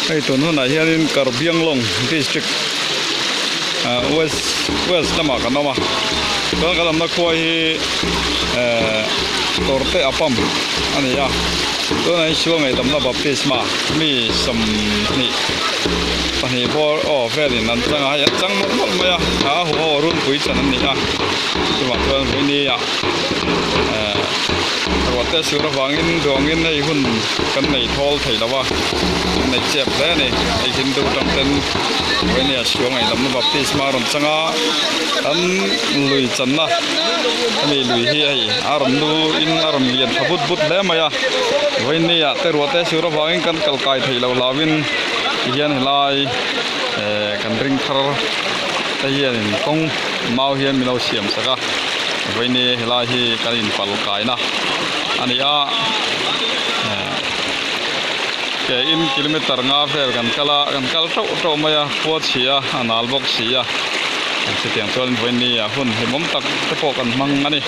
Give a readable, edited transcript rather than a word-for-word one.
Hei tun hunah hianin Karbianglong district ah west west lamah kan awm a chuan kan awmna khua hi eh tawrte a pump a ni a tunah hian sual ngaihdamna baptisma mi 20 pahnih bawr aw velin an chang a hei an chang mawlh mawlh mai a a huho runpui chan an ni a chuvang chuan vawiini ah eh ruah te sur avangin duangin hei hun kan nei thawl thei lo a kan nei chep hle a ni hei Hindu tang ten vawinia sual ngaihdamna baptisma a rawn chang a an lui channa hemi lui hi hei a rawn lu in a rawn lian tha but but hle mai a vawinia te ruah te sur avangin kan kal kai thei lo hlauhin tihian helai eh kan ring thar te hianin kawng mau hian min lo siam sak a vawinia helai hi kan inpal kaina a ni a eh ke in kilometer nga vel kan kal a kan kal teuh teuh mai a khua chhia a nal bawk si a chutiang chuan vawinia hun hlimawm tak te pawh kan hmang a ni.